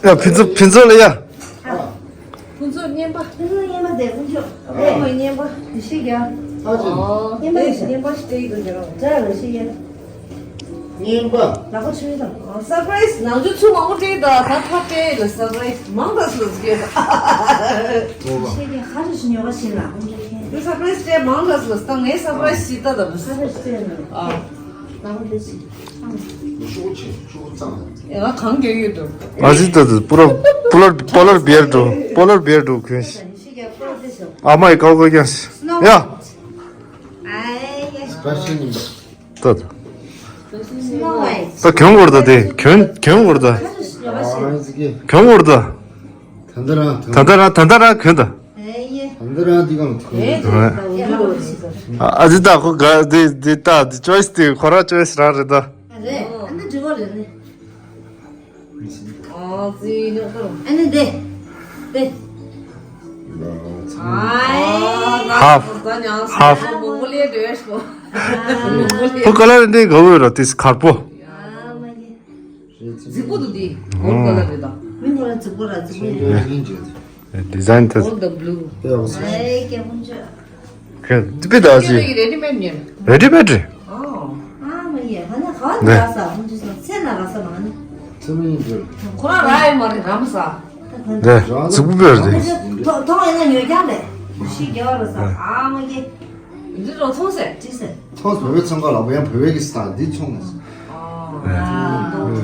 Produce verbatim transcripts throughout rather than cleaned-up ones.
ཡ། ཕུན་ཚོགས། ཕུན་ཚོགས་ལ་ཡ། ཕུན་ཚོགས་བརྙན་པ། ཕུན་ཚོགས་བརྙན་པ་དེ་ཕུན་ཚོགས། ཨེ་མ་བརྙན་པ། ཡེ་ཤེས་རྒྱལ། ཨོ། བརྙན་པ་ཡེ་ཤེས། བརྙན་པ་ཞིག་སྤྲད་ཀྱི་འདུག་ཀྱང་། ཇ་ལ་ཤི་ཡ། བརྙན་པ། ལག་པ་ཆུ་དང་། ཨོ། སར་པ་རའི་སི་ནང་ཆུ་ཚུར་མང་པོ་སྤྲད་ད། ད་ཐ་སྤྲད་ལ་སར་པ་རའི་སི་མང་དྲགས་ལ་ཟེར། ཡེ་ཤེས་རྒྱལ་ཧ་ཅི་ཤི་ཉོ་ག་ཤི་ལ་ཁོང་ཚོ་ཁྱེད། དེ་སར་པ་རའི་སི་སྤྲད་མང་དྲགས་ལ་ཟེར། ད་ངའི་སར་པ་རའི་སི་ཞིག་ད་ད་མི་སར་པ་རའི་སི་སྤྲད་ན། ཨ། ལག་པ་ཆུ་ཆུ་གཙང་། ཡ་གང་གི་ཡོད་དོ། ཨ་ཟི་ད་ད་པོ་ལར་པོ་ལར་པོ་ལར་བེར་འགྲོ། པོ་ལར་བེར་འགྲོ་གོན་ཤི། ཨ་མའི་ཀའོ་ཀའོ་ཀྱང་ཤི། ཡ། ད་ད་ད་གྱོན་བོར་ད། དེ་གྱོན་གྱོན་བོར་ད། གྱོན་བོར་ད། ད་ད་རང་ད་ད་རང་གྱོན་ད། ད་ད་རང་འདི་གང་ཐུག་ཨ་ཟི་ད་ཁོ་ག་དེ་དེ་ད་དེ་ཅོའི་སི་དེ་ཁོ་རང་ཅོའི་སི་རང་རེད་ད། རེད། ཨ་ནི་འགྲིག་གོ་རེད་ནི། ཨ་ནི་དེ་དེ། ཧཱབ། ཧཱབ། ཁོ་ཀ་ལར་འདི་ག་བོ་ར་དེ་ཁར་པོ། རྫིག་པོ་འདུག་འདི། གོལ་ཀ་ལར་རེད་ད། མི་ཁོ་ར་རྫིག་པོ་ར་རྫིག་པོ་ཡིན། ཌི་ཛའིན་དེ། གོལ་དང་བླུ། ཨེ་སྐྱེ་ཕུན་ཆད། ཁྱོད་འདི་པི་ད་ཅི། རེ་ཌི་མེད་ཉོས། རེ་ཌི་མེད་རེད། ཨ་མ་ཡེ། ཧ་ན་ག་ནས་རག་ས། ཧུན་ཅི་སོང་ཚེ་ན་རག་ས་མ་ནི། ཚེ་མི་ཡིན་འདུག་ཁོ་རང་རག་ཡོད་མ་རེད། རག་མ་ས། འདི་རྫིག་པོ་པོ་རེད། ཐོང་ཐོང་ཡིན་ན་ཉོས་ཀྱང་རེད། ཤི་རྒྱ་བ་རུ་ས། ཨ་མ་ཡེ། འདི་རོ་ཚོང་ཟེར་ཅི་ཟེར། ཚོང་བོད་པའི་ཚོང་ཁང་ལ་བོད་ཡང་བོད་པའི་གི་ས་འདི་ཚོང་ཟེར། ཨ་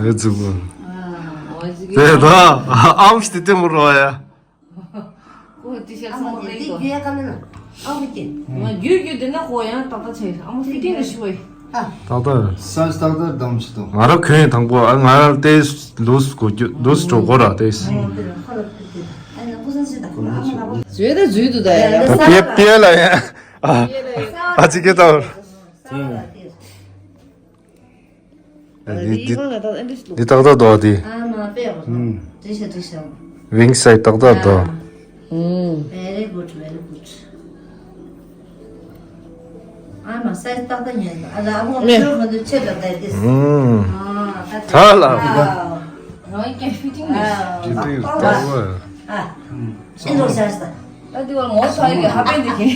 རྫིག་པོ། དེ་ད་ཨམ་ཤི་དེ་མོ་རོ་ཡ། ཁོ་ཏི་ཤ་ཚང་མ་རེད་དོ། རྒྱུ་ཡ་ཀ་མེད་ན། ཨ་ཁུ་ཀྱེ། ང་རྒྱུ་རྒྱུ་དེ་ན་ཁོ་ཡང་ཏག་ཏག་ཆེ། ཨ་མ་ཕི་ཏིང་རེ་ཞུ་བའི། ཏག་ཏག་རེད། སའི་ཛི་ཏག་ཏག་བདམས་ཤི་དང་། ང་རང་གོན་དང་པོ། ཨ་ང་རང་ཏེ་ལུས་གོ་རྒྱུ་ལུས་འགྲོ་གོ་ར་ཏེ། ཨ་ནི་ཁོ་ས་ཞིག་དང་ཁོ་ཨ་མ་ལ་བ། བཟོས་ད་བཟོས་འདུག་ད་ཡ། ད་པེ་པེ་ལ་ཡ། ཨ་ཅི་ཀེ་ཏོ། འདི་འདི་འདི་ཏག་ཏག་འདུག་འདི། ཨ་མ་དཔེ་ཡག་པོ་འདུག་འགྲིག་ཤག་འགྲིག་ཤག་ཝིང་སའི་ཛི་ཏག་ཏག་འདུག Very good, very good. ཨ་མ་སའི་ཛི་ཏག་ཏག་ཉན་འདུག་ཨ་ལ་ཨ་མ་ཁྱོད་མ་འདུག་ཆེ་དྲགས་ད་དེ། ཨ་ད་ལ། རང་གི་ཕི་ཏིང་ནས། ཨ་ཨེ་འདུག་ཤག་ད་དེ་བར་ངོ་ཚ་ཡི་ཧ་པན་དེ་གི་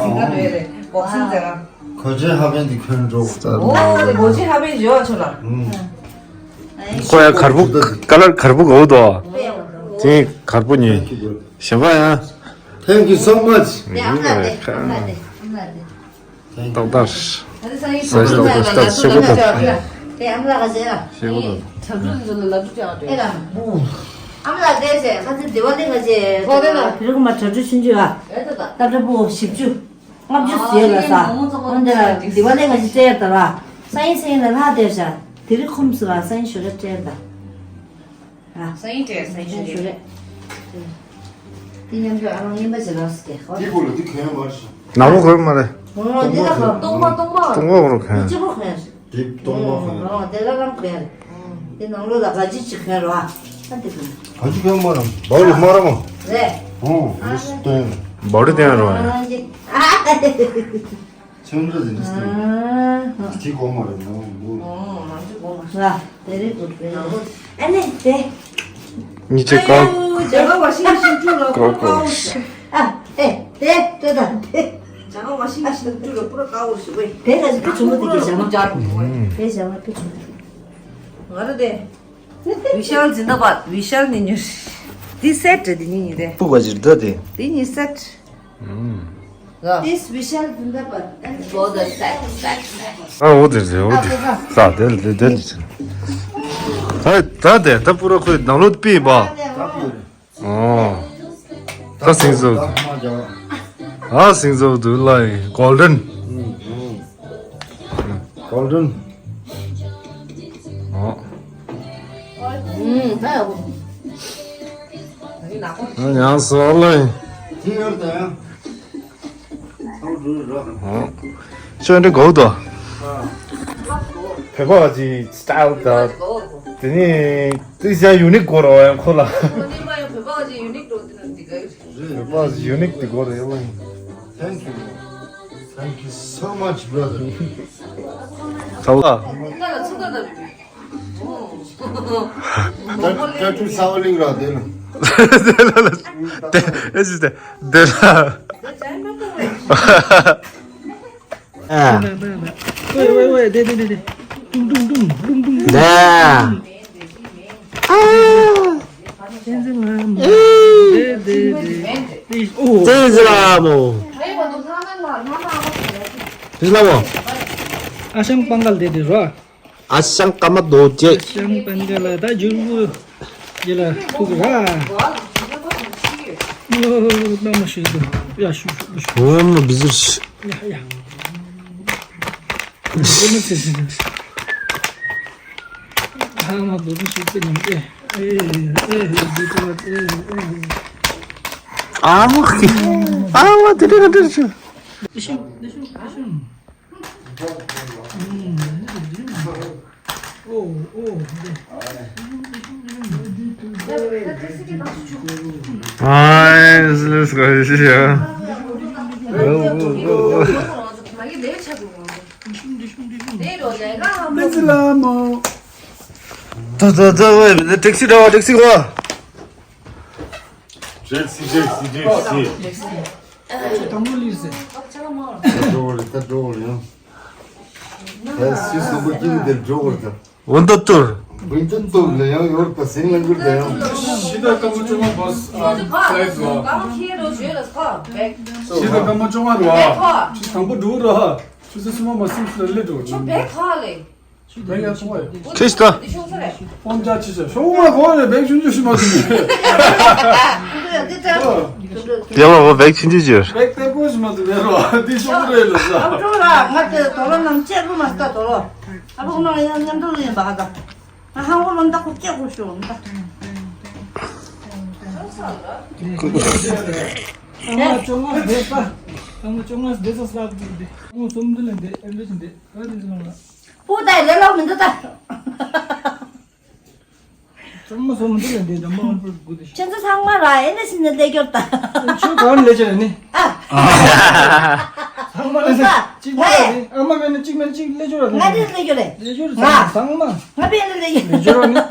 ཟིང་ག་རེད་རེད་བོག་སིང་ཟེར་ར། གོ་ཆེན་ཧ་པན་དེ་གྱོན་འགྲོ། ཨོ་གོ་ཆེན་ཧ་པན་བྱོས་ཆོ་ལ། ཁོ་ཡ་གར་པོ་ཀ་ལར་གར་པོ་གོ་དོ། དེ་གར་པོ་ཉོས། ཞེ་པ་ཡ། Thank you so much. ཏག་ཏག་སའི་ཛི་ཏག་ཏག་ཞེ་པོ་འདུག་ཞེ་པོ་འདུག་ཨ་མ་ལགས་བསྡད་ཟེར། ཁ་ཚིག་དེ་བ་ལས་ཁ་ཆེ། ཁོ་དེ་ན་རི་ཀུ་མ་གྲ་སྒྲིག་ཆུང་ཆུང་ཨ། ཨེ་ད་ད། ད་ལྟ་བུ་བཞི་བཅུ། ལྔ་བཅུ་ཟེར་ལ་ས། འོན་ཏེ་དེ་བ་ལས་ཁ་ཆེ་སྤྲད་ད་ར། སང་ཉིན་སང་ཉིན་ལ་ལྷག་བསྡད་ཤག་དེ་རིང་ཁོམ་སི་ལ་སང་ཉིན་ཞོགས་ཀས་སྤྲད་ད། ཨ། སང་ཉིན་སྤྲད་སང་ཉིན་ཞོགས་ཀས། དེ་མཉམ་དུ་ཨ་རང་རྔན་པ་ཅིག་ལགས་སུ་སྐྱེ། འདི་བུ་ལ་འདི་གོན་ཡ་མ་རེད་ཤག་ནག་པོ་གོན་མ་རེད། འོ་འདི་ལ་གོན། སྟོང་པ་སྟོང་པ། སྟོང་པ་རུ་གོན། གཅིག་པོ་གོན། དེ་སྟོང་པ་གོན། འོ་དེ་ལ་རང་གོན། དེ་ནང་ལོགས་ལ་ག་ཅི་ཅིག་གོན་རོགས་ཨ། ཨ་དེ་གོན། ག་ཅི་གོན་མ་རང་བའོ་ལི་མ་རང་། རེད། འོ་ཨ་སྟོན། བའོ་ལི་སྟོན་རོགས་ཨ། ཨ་ཅེ། ཨ་ཅེ། ཆུང་འདྲ་ཟིན་ཏེ། ཨ་ཅི་གོ་མ་རེད་ནོ། འོ་ང་ཅི་གོ་མ་རེད། ཨ་དེ་རེད་གོ་རེད། ཨ་ནི་དེ། ཉི་ཆེ་ཀའོ། ཨ་ཡ་ཇ་ག་ཝ་ཤིང་མེ་ཤིན་ཀྲུ་ལ་ཀའོ་ཀའོ་ཀའོ་ཤི། ཨ་ཨེ་དེ་དེ་དང་དེ། ཇ་ག་ཝ་ཤིང་མེ་ཤིན་ཀྲུ་ལ་པུ་ར་ཀའོ་ཤི་བེ། དེ་ག་ཅི་ཀུ་ཆུང་མོ་དེ་གི་ཇ་མ། དེ་ཇ་མ་ཀུ་ཆུང་མོ། ང་ར་དེ། བི་ཤལ་ཛིན་དཱ་བཱད། བི་ཤལ་ནི་ཉོས། འདི་སེཊ་རེད། འདི་གཉིས་ནི་རེད། སྤུ་ག་ཅིག་རེད་ད་དེ། འདི་གཉིས་སེཊ། ཨ། This Vishal Zindabad. And go the set, set, set. ཨ་འོ་དེ་རེད་འོ་དེ། ད་དེ་ལ་དེ་དེ་ལ་ཅི། ད་ད་དེ་ད་པུ་ར་ཁོས་ནང་ལོགས་པི་བ། ཨོ། ད་སིང་ཟོ། ཨ་སིང་ཟོ་དུ་ལ་གོལ་ཌན། གོལ་ཌན། ཨོ། ཨ་ཡང་སོ་ལེ། ཨོ། ཆོས་འདི་གོ་དོ། བོད་པ་གི་སི་ཊལ་དང་། དེ་ནི་དེ་ཡང་ཡུ་ནིག་གོ་རོ་ཡང་ཁོ་ལ། བོད་པ་གི་ཡུ་ནིག་འགྲོ་དེ་ན་འདི་ག་ཡོད། བོད་པ་གི་ཡུ་ནིག་དེ་གོ་རེད་ལ། Thank you. Thank you so much, brother. ཚ་བ། ད་ལ་ཚུགས་ད་ད་རེད། ཏ་ཏུ་ས་བ་ལིང་ར་དེ་ལ། དེ་ལ་ལ། དེ་ཨེ་ཅི་དེ་དེ་ལ། ཨ། ཝེ་ཝེ་ཝེ། དེ་དེ་དེ་དེ། ཏུང་ཏུང་ཏུང་ཏུང་ཏུང་ཏུང་། ད། ཨ། བསྟན་འཛིན་ལྷ་མོ། ཨེ། དེ་དེ་དེ། ཨོ། བསྟན་འཛིན་ལྷ་མོ། བསྟན་འཛིན་ལྷ་མོ། ཨ་ཞང་སྤང་གལ་དེ་དེ་རོ། ཨ་ཞང་ཀརྨ་རྡོ་རྗེ། ཨ་ཞང་སྤང་གལ་ལ་ད་འཇུར་བུ་ཡེ་ལ་ཐུག་ར། ཨོ། ནམ་ཞུ་དུ་ཡ་ཞུ་ཞུ་ཞུ། ཨོ་མོ་བི་ཟུར་ཞུ། ཡ་ཡ། ཨོ་མོ་ཚེ་ཞུ་ཞུ། ཨ་མ་བུ་ཞུ་པེ་ནམ་ཨེ་ཨེ་ཨེ་ཨེ་ཨེ། ཨ་མ་ཨ་མ་དེ་དེ་དེ་ཞུ། ཏེག་སི་འདྲ་བ་ཏེག་སི་གོ། ཏེག་སི་ཏེག་སི་ཏེག་སི། ད་འགྲོ་བ་རེད་ད་འགྲོ་བ་རེད་ཡང་། ད་སུས་བསམ་པ་སྐྱིད་པོ་དེར་འགྲོ་བར་ད། ཝིན་ཏོ་ཏུར། ཝིན་ཏོ་ཏུར་ལ་ཡང་ཡོད་པ་ཟིན་ལ་འགུལ་ད་ཡང་། ཤི་ད་སྐར་མ་བཅོ་ལྔ་བར་ཨ་ཕ་ལའི་ཊི་ལ། ཤི་ད་སྐར་མ་བཅོ་ལྔ་རུ་ཨ། ཆུ་དང་པོ་འགྲོ་ར། ཆུ་ཚོད་གསུམ་པ་མ་ཟིན་ཚུལ་ལ་སླེབས་འགྲོ་བ། ཆུ་བེ་ཁ་ལེ། ཁྲིས་ཏ། ཁོང་ཅག་ཅི་བྱ་ཤོག་མ་གོ་རེ་བེག་ཆུང་ཆུང་ཞིག་མ་ཐུབ་ནས། དེ་ལ་བེག་ཆུང་ཆུང་ཅིག་བེག་ཏེ་ཀོ་ཞིག་མ་ཐུབ་ནས་རོ་འདི་ཤོག་རེ་ལ་ས། ཨ་ཀྲོ་ར་ང་དེ་དོ་ལོ་ནང་ཆེ་རུ་མ་སྟ་དོ་ལོ། ཨ་བོ་ང་ཡང་མཉམ་དུ་ཡིན་པ་ཧ་ད། ང་ཧང་གོ་ལོན་ད་ཁོ་སྐྱེ་གོ་ཤོག་ད། ཨ་མ་ཅོ་ང་བེ་པ། ཨ་མ་ཅོ་ང་བེ་ས་སླབ་དེ། ཨ་མ་སོམ་དུ་ལན་དེ་ཨེ་འདྲ་ཞིག་དེ་ཨ་དེ་ཟེར་ལ། པོ་ཏའི་ལེ་ལོ་མི་འདུག་ད། ཚང་མ་སོང་མི་འདུག་ལ་འདི་འདྲ་མང་པོ་དགོས་དེ་ཤི། ཁྱེད་ཚོ་ཚང་མ་ར་ཨེ་འདྲ་ཞིག་ནས་ལས་སྐྱོར་ད། ཁྱོད་གང་ལས་བྱེད་ནི། ཨ། ཚང་མ་ལས་ང་གཅིག་མ་ར་ནི་ཨ་མ་མེད་ན་གཅིག་མེད་ན་གཅིག་ལས་སྐྱོར་ར་ང་ནི་ལས་སྐྱོར་རེད། ལས་སྐྱོར་ང་ཚང་མ། ང་པས་ནི་ལས་སྐྱོར་ལས་སྐྱོར་ར་ནི།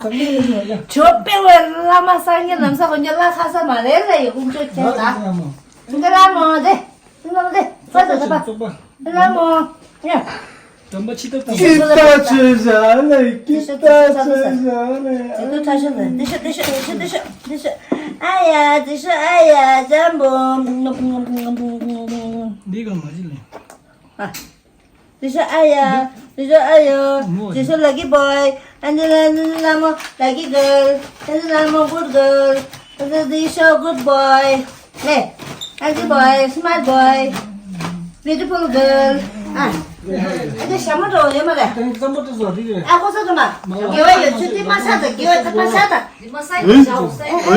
ཚང་མ་ལས་སྐྱོར་ར་ཡ། ཁྱོད་པས་བའི་བླ་མ་སངས་རྒྱས་ལམ་སང་ཁོ་ཉ་ལ་ཁ་ས་མ་རེད་ལ་ཡི་ཁུངས་ཁྱོད་ཁྱེད་ད། ང་ལ་མོ་དེ། ལ་མོ། ཀི་ཏ་ཆེ་ཞག་ལེ། ཀི་ཏ་ཆེ་ཞག་ལེ། ཏེ་ཤ་ཏེ་ཤ་ཏེ་ཤ་ཏེ་ཤ་ཏེ་ཤ་ཏེ་ཤ་ཏེ་ཤ། ཨ་ཡ་ཏེ་ཤ་ཨ་ཡ་ཇམ་བོ། འདི་ག་མ་ཅི་ལེ། ཨ། ཏེ་ཤ་ཨ་ཡ་ཏེ་ཤ་ཨ་ཡ་ཏེ་ཤ་ལ་ཀི་བོའི། ཨ་ནི་ལ་ནི་ལ་མོ་ལ་ཀི་གརལ། ཨ་ནི་ལ་མོ་གུཌ་གརལ། ཨ་ནི་ཏེ་ཤ་གུཌ་བོའི། Hey, ugly boy, smart boy, beautiful girl. ཨ། ཨ་ཅེ་ཞྭ་མོ་འགྲོ་ཡོད་མ་རེད། ཨ་ཁོ་ཚོ་དུ་མ། དགེ་བ་ཡོད་ཚུལ་དེ་མ་ཤ་དང་དགེ་བ་དེ་མ་ཤ་དང་། ཨེ་ཨེ་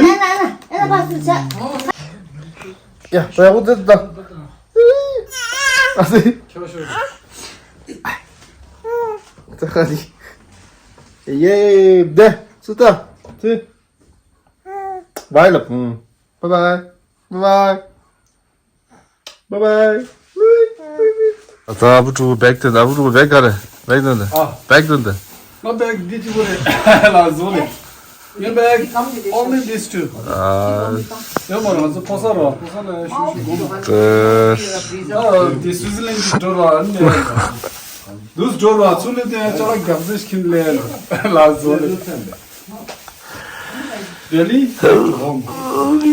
ཨེ་ཨེ་ཨེ་ཨེ་པ་སུ་ཆ། ཡ་ད་ཡག་པོ་དེ་ད། ཨ་སི། ད་ཁ་ཅིག་ཡེ་བདེ་སུ་ད་སི། བའི་ལ་ཕུང་། Bye bye. Bye bye. Bye bye. ད་ཨ་བུ་ཕྲུག་བེག་དེ་ཨ་བུ་ཕྲུག་བེག་ག་རེ། བེག་དེ་འདི། ཨ། བེག་དེ་འདི། ང་བེག་འདི་གཅིག་པོ་རེད། ལ་བཟོ་རེད། ངའི་བེག་only these two. ཨ། ཡོད་མ་རེད། ང་ཚོ་ཕོ་གསར་རོ། ཕོ་གསར་ལ་ཤུ་ཤུ་དགོས་མ། ཨ། འདི་སུའི་ཛི་ལན་གྱི་འགྲོ་རོགས་ཨ་ནི། འདུས་འགྲོ་རོགས་ཚུར་ལེན་དེ་ཅོག་ར་རྒྱབ་རྩེ་ཤིན་ལེ། ལ་བཟོ་རེད། Delhi? Home. Home to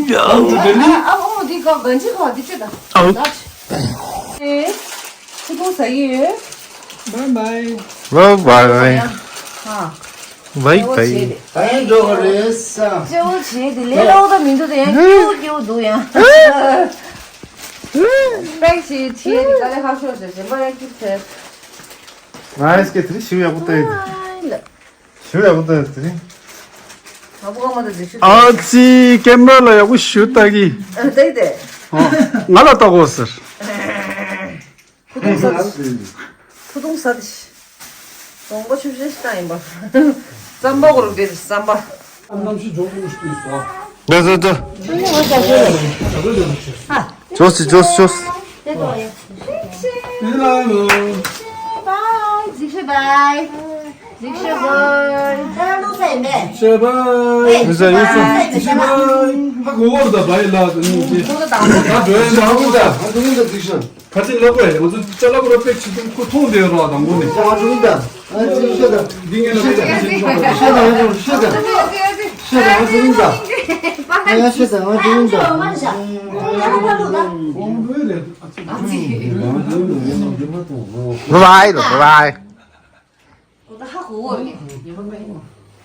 Delhi? ཨ་ཨོ་འདི་ག་གན་ཇི་ག་འདི་ཅི་ད། ཨོ། ཨེ། ཁུ་ཐུང་ཟ་ཡི་ཡོད། Bye bye. Bye bye. ཧ། Bye bye. ད་ཡིན་འགྲོ་གི་རེད་ས། སྐྱེ་བོ་བྱེད་དེ་ལས་སླ་བོ་ད་མི་འདུག་དེ་ཡང་སྐྱེ་བོ་སྐྱེ་བོ་འདུག་ཡང་། པེག་ཞིག་བྱེད་དེ་དཀའ་ལས་ཁག་ཤོས་ཟེར་གཞན་པ་ཡང་སྐྱིད་ཚེ། ང་ཡི་སྐད་དེ་ཞིམ་ཡག་པོ་བསྟན། ཞུ་ཡག་པོ་ལྟ་ཡག་དེ་རིང་། ཨ་ཙི་ཀེམ་ར་ལ་ཡག་པོ་ཞུ་ལྟ་གི། ཨ་ལྟ་གི་དེ། ང་ལ་ལྟ་དགོས་ཟེར། ཁུ་ཐུང་ཟ་དེ། ཁུ་ཐུང་ཟ་དེ། གྲོང་པ་ཆུ་ཤེས་ཤི་ཏང་ཡིན་པ། རྩམ་པ་གོ་རུ་བྲེལ་རྩམ་པ། གནམ་གཤིས་འཇོག་ཐུབ་ཤི་ཡོད་སོ། ལྟ་ལྟ་ལྟ། ཇོ་སི་ཇོ་སི་ཇོ་སི། Bye. Bye. ཤེས་པ། ཡིན་ས་ཡིན་ས། ཧ་གོ་བར་ད་བའི་ལ་ད་འགྲོ་ཡ་འདྲ་འདྲ། ག་ཚོད་ལབ་དགོས། ང་ཚོ་ཅ་ལག་རོ་པེག་ཆུ་ཚོད་ཁོ་མཐོང་བསྡད་རོགས་དང་དགོས་ནས། འདི་ངས་ལབ་ཤེས་དང་། ཤེས་དང་། ཤེས་དང་། ཤེས་དང་། ཤེས་དང་། ཤེས་དང་། ཤེས་དང་། ཤེས་དང་། ཤེས་དང་། Bye bye, bye bye.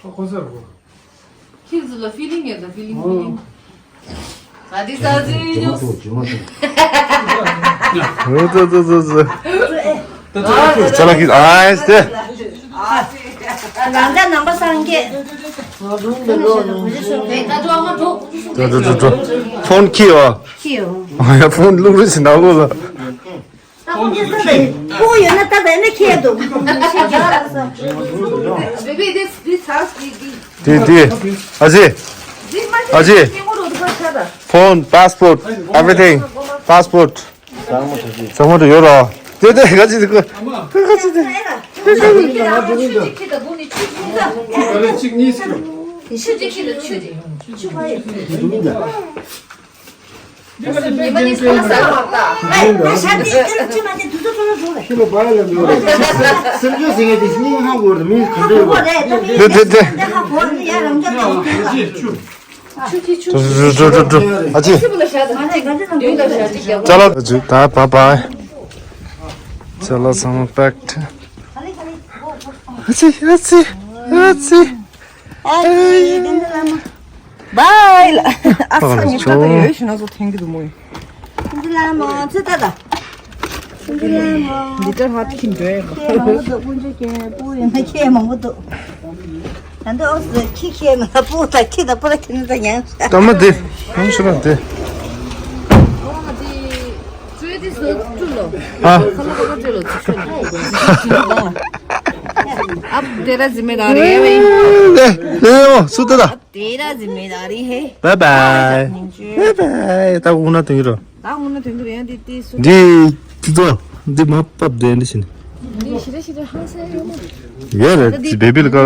ཁོ་ཁོ་ཟེར་གོ། ཁྱེད་ཚོ་ལ་ཕི་ལིང་ཡོད་ད། ཕི་ལིང་། ཕི་ལིང་། ས་དི་ས་དི་ཉོ། ཙི་ཙི་ཙི་ཙི། ཅ་ལག་གི་ཨ་ཨེ་སྟེ། རང་ཅག་ནང་པ་སངས་རྒྱས། འགྲོ་འགྲོ་འགྲོ་འགྲོ། ཕོན་ཁྱེར་ཡོང་། ཁྱེར་ཡོང་། ཡ། ཕོན་བླུག་རོགས་བྱེད་ནང་ལོགས་ལ། ཕོན་ཡོད་ན་ད་བས་ན་ཁྱེར་འདུག Baby, this, this house, this, this. དེ་དེ། ཨ་ཅེ། ཨ་ཅེ། ཕོན། པཱས་པོར་ཊི། Everything. པཱས་པོར་ཊི། ཚང་མ་ཡོད་ར། དེ་དེ་ག་ཅི་དེ་ག་ཅི་དེ། དེ་དེ་དེ། ཨ་ཅེ། ཅ་ལག་ཅིག་ད་བ་བའི། ཅ་ལག་ཚང་མ་པེག་ཌི། ཨ་ཙི་ཨ་ཙི་ཨ་ཙི། ཨ་ཙི། བའི་ལ། ཨ་ཙི། ཉི་ཤུ་ད་ཡོད་ཤི་ན་ཚོ་ཐེང་གི་འདུག་མོ། ཁྱེད་ལ་མ་ཚེ་ད་ད། འདི་ལྟར་ཧ་ཐིག་འགྲོ་ཡ། ཁྱེད་མང་པོ་འདུག་དཀོན་མཆོག་མཁྱེན། སྤུ་གུ་ཡོད་ན་ཁྱེད་མང་པོ་འདུག་ད་འདི་ཨོ་སི་ཁྱི་ཁྱེད་ན་སྤུ་གུ་དང་ཁྱི་དང་སྤུ་གུ་ཁྱེད་ན་ད་ཡང་། ད་མ་དེ་ཧམ་ཤི་ར་དེ། ཨ། अब तेरा जिम्मेदारी है भाई। ले, ले वो सुत रहा। तेरा जिम्मेदारी है। Bye bye. Bye bye. ད་འོ་ན་དུང་རོ། ད་འོ་ན་དུང་རོ་ཡང་དེ་དེ་སུ། འདི་དེ་ཚོ་འདི་མ་པབ་དེ་འདི་ཤིན། འདི་ཤི་རེ་ཤི་རེ་ཧང་སེ་ཡོད་མ། ཡོད་རེད། འདི་བེ་བི་ལ་ཀ་ར།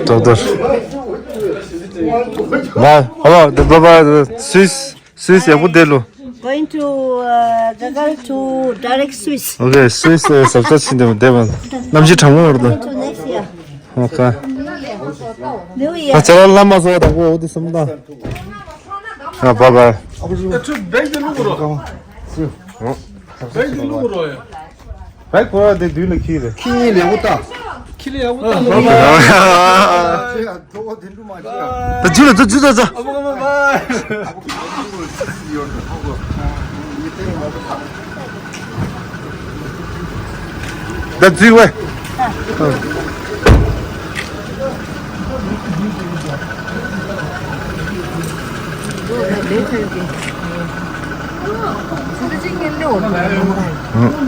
ཏོག་ཏོག་ལ། ཧ་ལོ། འདི་བ་བ་སུས། སུས་ཡག་པོ་བསྡད་ལོ། Going to, uh, Jakarta to direct Swiss. Okay, Swiss ཟབ་ས་ཕྱིན་དེ་བསྡད་པ། གནམ་གཤིས་གྲང་མོ་བར་དུ། Going to next year. Okay. New year. ད་ཅ་ལག་ལ་མ་བཟོ་བ་དང་པོ་འོ་དེ་སུམ་ད། ཨ། བ་བ། ཨ་ཁུ་ཚུ་བེག་དེ་བླུག་རོགས། བེག་དེ་བླུག་རོགས་ཡ། བེག་ཁོ་ར་དེ་དུས་ལ་ཁྱི་རེད། ཁྱི་གཉིས་ལེགས་པོ་ལྟ། ཁྱི་ལེགས་པོ་ལྟ། ད་འཇུ་ལ་ད་འཇུ་ད་ད། ད་འཇུ་བས།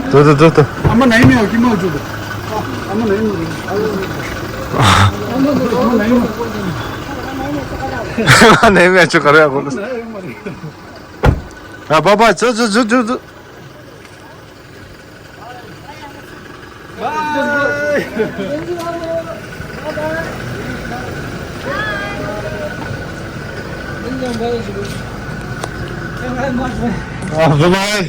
ད་ད་ད་ད། ཨ་མ་ནའི་མེ་ཨོ་ཀི་མ་འཇུ་ད། ཨ་མ་ནའི་མེ། ཨ་མ་ནའི་མེ། ནའི་མེ་ཆུ་ག་རེ་ཡ་གོ། ཨ་པ་པ་ཆུ་ཆུ་ཆུ་ཆུ་ཆུ། ཨ། བྷའི་བྷའི།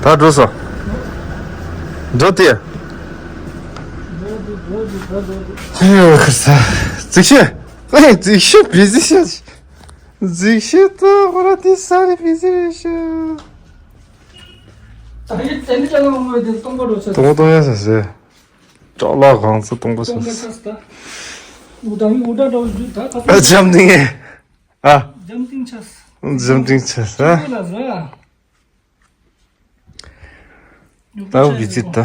ད་འགྲོ་སོང་། འགྲོ་དེ། ཨེ་ཡོ་ཁ་ས། ཙིག་ཤི། ཨེ་ཙིག་ཤི་བི་ཟི་ཤི། ཙིག་ཤི་ད་ཁོ་ར་དེ་ས་རི་བི་ཟི་རེད་ཤི། ད་ཡི་ཙེ་ནི་ཅ་ལག་མོ་དེ་སྟོང་པ་འགྲོ་ཆ། སྟོང་སྟོང་ཡ་ས་སེ། ཅ་ལག་གང་ཚོ་སྟོང་པ་ས་སེ། ཨུ་ད་ཡི་ཨུ་ད་འགྲོ་རྒྱུ་ད་ཁ་ས། ཨ། འཇམ་ཐིང་ངེ། ཨ། འཇམ་ཐིང་ཆ་སེ། འཇམ་ཐིང་ཆ་སེ། ཨ། ཁྱི་ལ་བཟོ་ཡ། ད་འུ་གི་ཅི་ད།